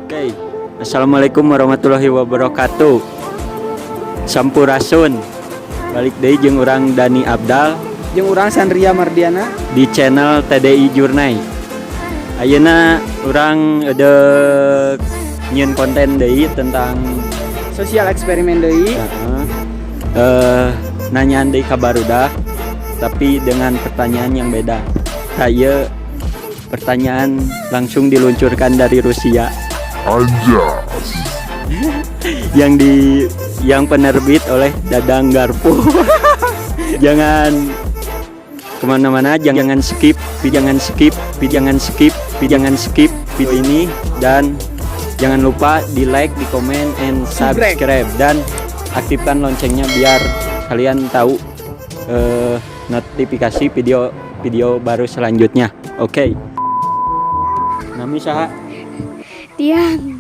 Oke, assalamualaikum warahmatullahi wabarakatuh. Sampurasun. Balik deui jeung urang Dani Abdal jeung urang Sandria Mardiana di channel TDI Jurnai. Ayeuna urang dek nyieun konten deui tentang sosial eksperimen deui. Nanyaan deui ka barudak, tapi dengan pertanyaan yang beda. Kayak pertanyaan langsung diluncurkan dari Rusia. Anjas. Yang penerbit oleh Dadang Garpu. Jangan kemana-mana, jangan skip, jangan skip, jangan skip, jangan skip video ini, dan jangan lupa di like, di komen, and subscribe, dan aktifkan loncengnya biar kalian tahu notifikasi video-video baru selanjutnya. Oke. Nami saha? Tian.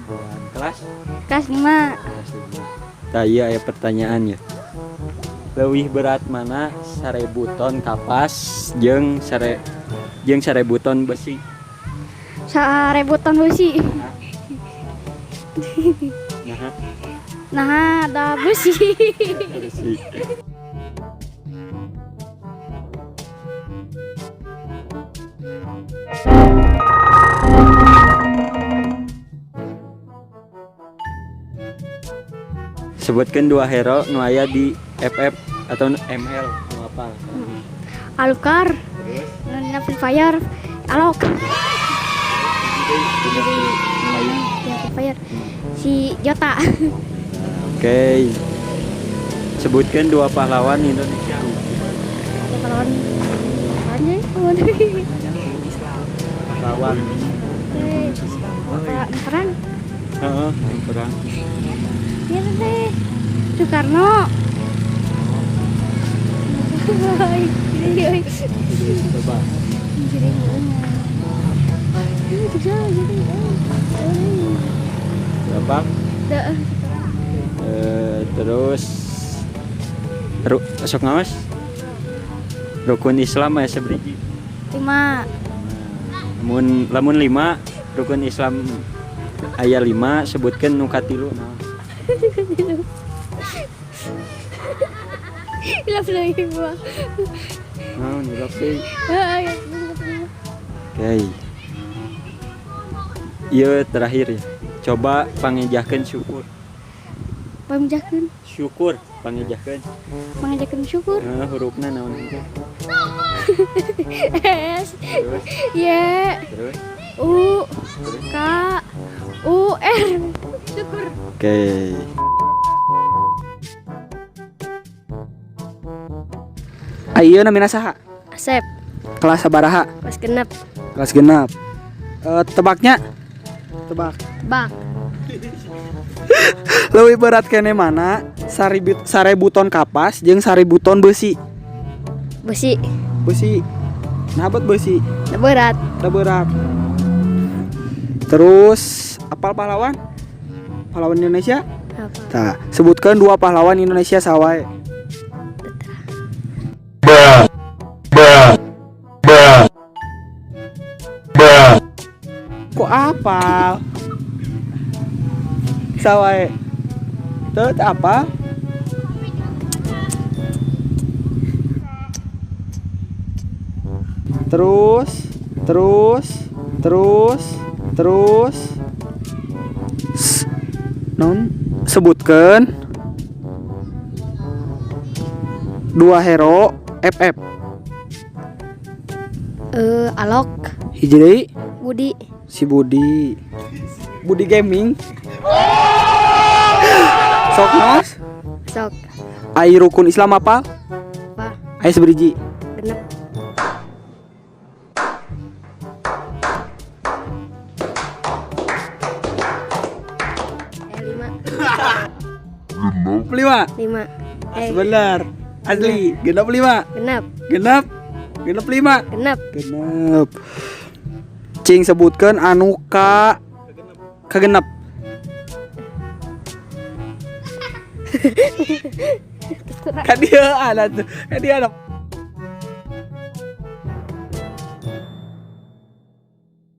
Kelas? Kelas 5. Nah, iya ya pertanyaannya. Leuwih berat mana, 1000 ton kapas jeung 1000 ton besi? 1000 ton besi. Nah, Nah, ada besi. Besi. Sebutkan dua hero nu aya di FF atau ML nu apa? Alucard, Nona Free Fire, Alok. Jadi, ya, Free Fire. Si Jota. Oke. Sebutkan dua pahlawan Indonesia. Ada pahlawan. Pahlawan. Pahlawan. Perang. Heeh, yang perang. Iya teh. Soekarno. Coba. Berapa? Terus sok ngawas. Rukun Islam aya sabaraha? 5. Lamun lamun 5, rukun Islam aya 5, sebutkeun nu katilu naon? Hilap lagi gua. Naon hilap deui? Oke. Ieu terakhir ya. Coba pangejahkeun syukur. Pangejahkeun. Syukur, pangejahkeun. Pangejahkeun syukur. Heeh, hurufna naon? S Terus, Y terus. U K U R. Syukur. Oke. Ayeuna namina saha? Asep. Kelas sabaraha? Kelas 6. Kelas 6. Tebaknya? Tebak. Tebak. Leuwih berat kene mana? 1000 ton kapas jeung 1000 ton besi. Besi. Besi. Nah, bet besi. Da berat. Da berat. Terus apal pahlawan? Pahlawan Indonesia? Apa? Tah, sebutkan dua pahlawan Indonesia sawae. Bruh. Bruh. Bruh. Bruh. Kok apal? Sawae. Teu teu apa? Terus, terus, terus, terus. Non, sebutkan dua hero FF. Alok. Hiji deui. Budi. Si Budi. Budi Gaming. Sok nos. Sok. Ai rukun Islam apa? Apa? Ai seberiji. 6. 5. 5. 5. Sebenar. Asli, genep 5. 6. Genep. Genep 5. 6. Genep. Cing sebutkan anu ka kagenep. Ka dieu ada tuh. Ka dieu ada.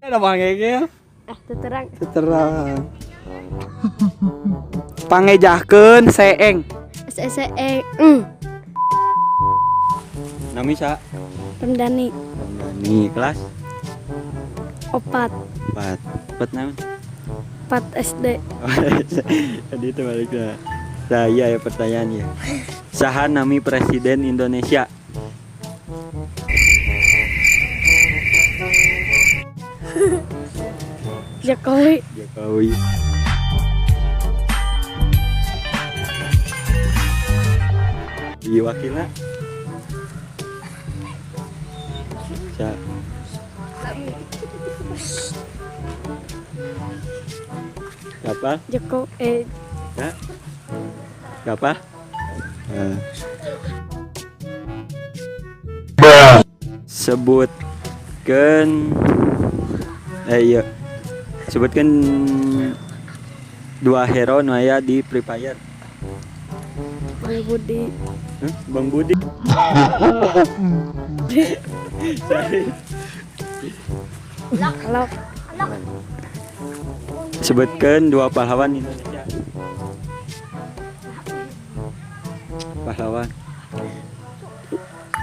Ada Bang Egel. Ah, teu terang. Teu terang. Pangejahkeun seeng. S S E E. Nami sa? Ramdhani. Ramdhani, kelas 4. 4. 4 naon? 4 SD. Tadi itu balik lah. Nah, iya ya pertanyaannya. Saha nami Presiden Indonesia? Jokowi. Jokowi. Iya wakilnya. Sa. Siapa? Joko Ya. Siapa? Eh. Bruh. Sebutkan iya. Sebutkan dua hero nu aya di Free Fire. Bang Budi. Hah? Bang Budi. Sorry. Kalau Sebutkan dua pahlawan Indonesia. Pahlawan.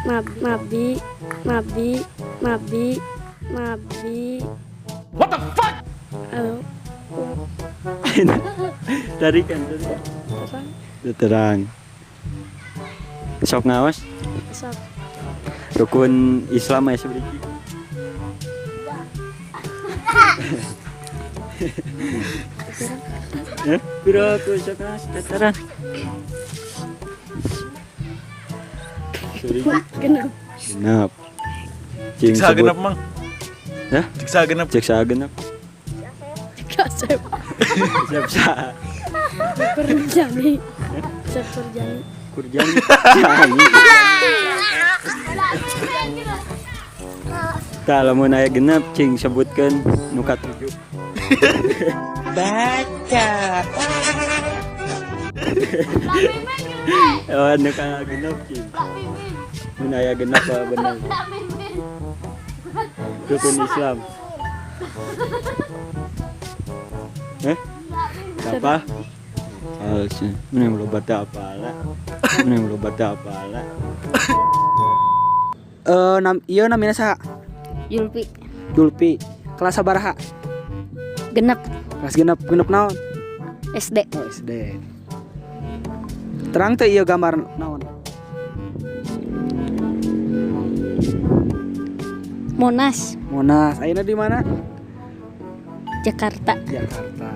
Nabi Nabi Nabi Nabi. What the fuck? Halo. Tadi kan tadi. Terang. Terang. Sok ngawas. Sok. Rukun Islam aya sabaraha? Eh, pira ku sok ngawas terang. Sabaraha? 6. 6. Cing Cik saha sebut. 6, Mang? Hah? Cik saha 6. Cek saha 6. Kasep. Siap saha? Kurjani. Asep Kurjani. Kurjani. Jani. Tah lamun aya 6 cing sebutkeun nu katujuh. Baca. Oh, nu ka-6 cing. Mun aya 6 apa bener? Rukun Islam. Eh? Apa? Mana yang belum baca apa lah? Mana yang belum baca apa lah? Ieu namina saha? Yulpi. Yulpi. Kelas sabaraha? 6. Kelas 6, 6 naon? SD. Oh, SD. Terang teh ieu gambar naon? Monas. Monas. Ayeuna di mana? Jakarta. Jakarta.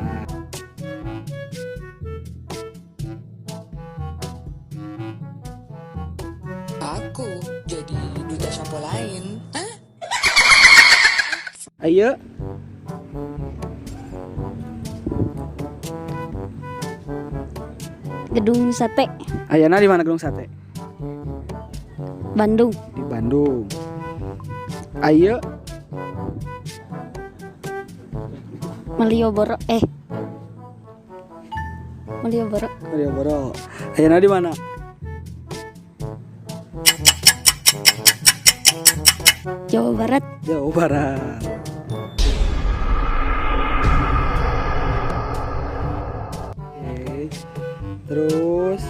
Aku jadi duta shampoo lain. Hah? Ayo. Gedung Sate. Ayeuna di mana Gedung Sate? Bandung. Di Bandung. Ayo. Malioboro. Malioboro. Malioboro. Ayeuna di mana? Jawa Barat. Jawa Barat. Oke. Terus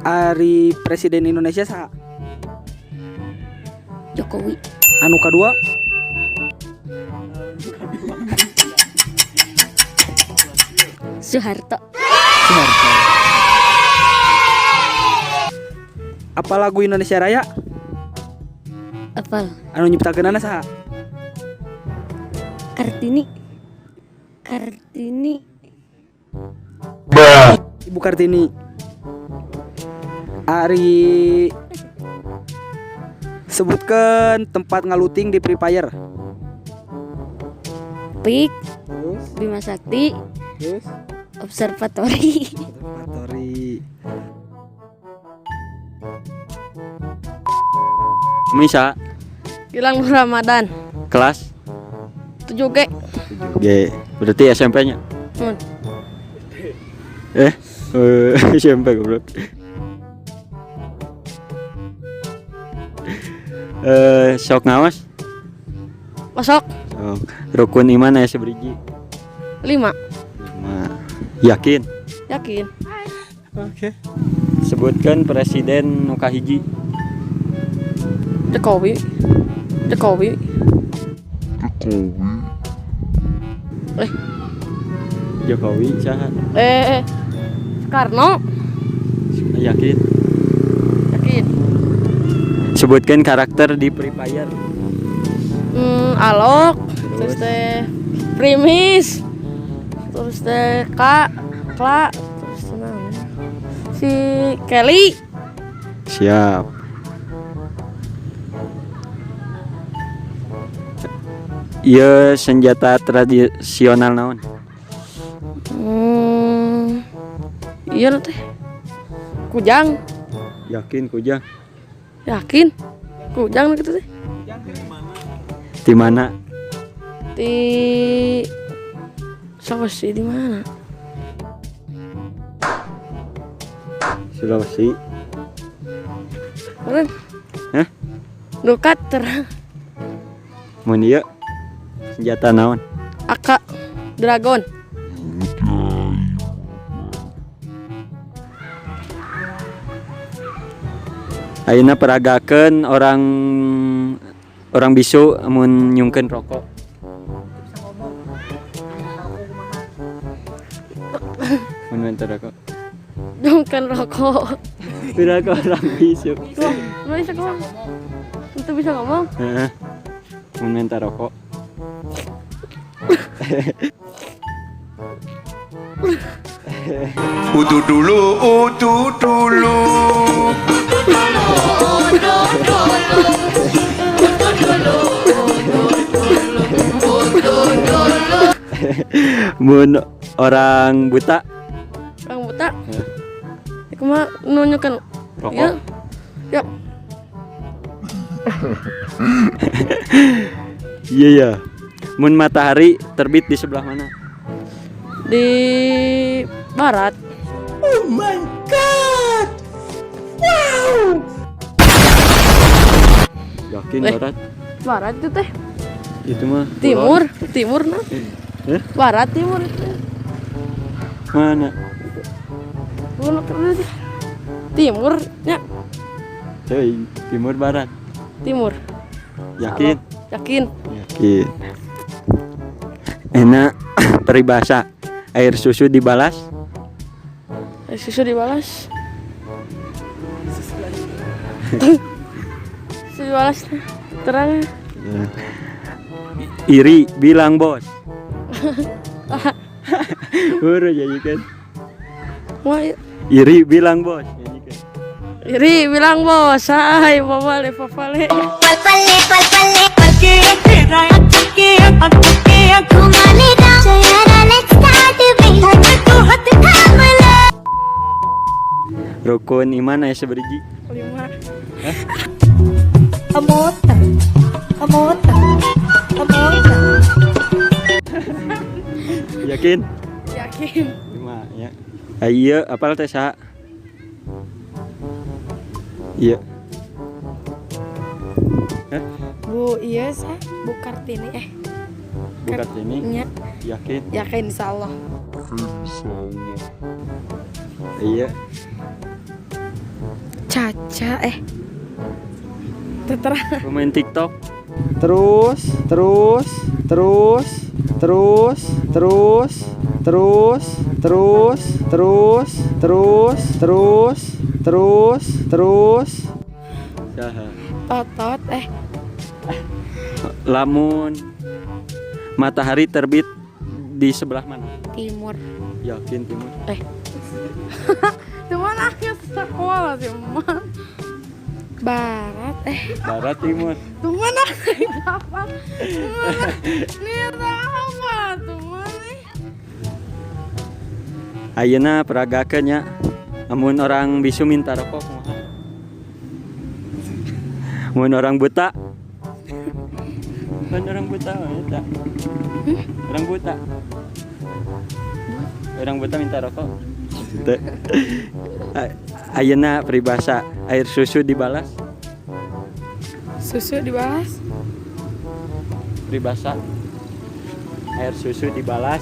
ari Presiden Indonesia saha? Jokowi. Anu kadua? Soeharto. Soeharto. Apa lagu Indonesia Raya? Apal. Anu nyiptakeunana saha? Kartini. Kartini. Bruh. Ibu Kartini. Ari sebutkan tempat ngalooting di Free Fire. Pik. Terus? Bima Sakti. Terus? Observatory. Observatory. Misa. Gilang Ramadan. Kelas 7G. 7G. Berarti SMP-nya? Hmm. SMP goblok. Sok ngawas? Masuk. Oh, rukun iman aya sabaraha? 5. Lima. Yakin? Yakin. Sebutkan presiden nu kahiji. Jokowi. Jokowi. Jokowi. Jokowi saha? Soekarno. Yakin? Yakin. Sebutkan karakter di Free Fire. Alok, terus teh Primis, terus teh Kak, Kla, terus teh naon? Si Kelly. Siap. Iya, senjata tradisional naon? Iya teh. Kujang. Yakin kujang? Yakin. Kujang gitu teh. Di mana? Di Sulawesi, di mana? Sulawesi. Keren. Hah? Dukat terang. Mun ieu senjata naon? AK Dragon. Ayeuna peragakeun orang orang bisu mun nyungkeun rokok. Mun minta rokok. Nyungkeun rokok. Piraku orang bisu. Lu bisa ngomong. Itu bisa ngomong. Heeh. Mun minta rokok. Utuh dulu, utuh dulu. Mun orang buta. Orang buta. Iku mah nunjukin Rokok. Iya. Ya. Iya ya. Mun matahari terbit di sebelah mana? Di barat. Oh my god. Wow. Yakin barat? Barat itu teh. Itu mah Timur, timur nah. Hah? Barat timur itu. Mana? Timur nya. Hei, timur barat. Timur. Yakin? Yakin. Yakin. Enak peribahasa. Air susu dibalas. Air susu dibalas. Susu dibalas. Terang. Ya. Iri bilang bos. Buru jadi kan. Wah, iya. Iri bilang bos. Jadi kan. Iri bilang bos. Hai, papale, papale. Rukun iman aya sabaraha? 5. Hah? Amota. Amota. Amota. Yakin? Yakin. 5 ya. Ayo, apal teh saha? Iya. Hah? Bu, iya sah. Bu Kartini. Bu Kartini? Nya. Yakin? Yakin insyaallah. Insyaallah. Iya. Caca Terang. Pemain TikTok. Terus, terus, terus, terus, terus, terus, terus, terus, terus, terus, terus, terus. Saha? Totot Lamun matahari terbit di sebelah mana? Timur. Yakin timur? Cuman aku sekolah sih, Emak. Barat Barat timur. Cuman aku apa? Ini apa tuh nih? Ayeuna peragakeun nya. Amun orang bisu minta rokok kumaha? Mun orang buta? Mun orang buta mah eta. Orang buta. Orang buta minta rokok. Teu. Ayeuna peribahasa air susu dibalas. Susu dibalas. Peribahasa. Air susu dibalas.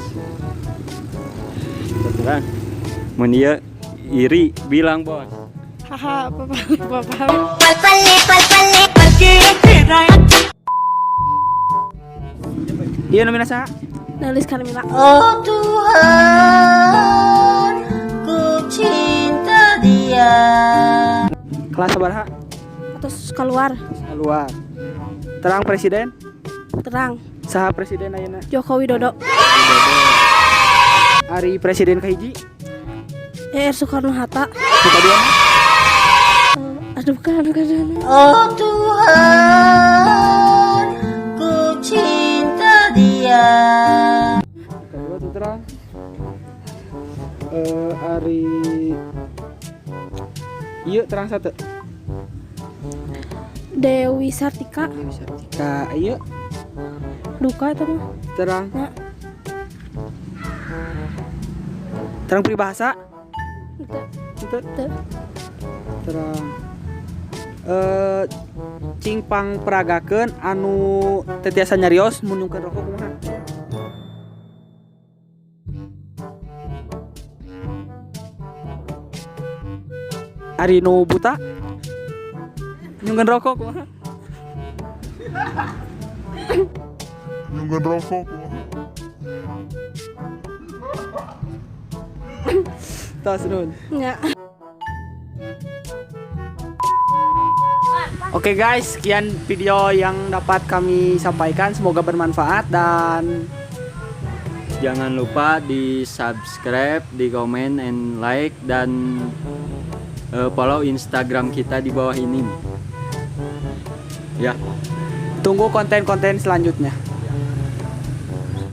Terang. Mun ieu iri bilang bos. Haha, papa papa. Ieu namina saha? Nulis Karmila. Oh Tuhan, ku cinta dia. Kelas sabaraha? Terus keluar. Keluar. Terang presiden? Terang. Saha presiden ayeuna? Joko Widodo. Ari presiden kahiji? ER Soekarno Hatta. Nu kadua? Aduh, bukan, bukan, bukan. Oh Tuhan, ku cinta dia. Kedua tuh terang. Eh, ari ieu terang satu. Dewi Sartika. Dewi Sartika ieu Duka itu mah. Terang. Ya. Terang peribahasa? Teu. Itu Teu. terang. Eh, cing pangperagakeun anu teu tiasa nyarios mun nyungkeun rokok kumaha? Ari nu buta nyungkeun rokok kumaha? Nyungkeun rokok kumaha? Tos nun. Ya. Oke guys, sekian video yang dapat kami sampaikan. Semoga bermanfaat dan jangan lupa di subscribe, di komen, and like, dan follow Instagram kita di bawah ini. Ya. Tunggu konten-konten selanjutnya.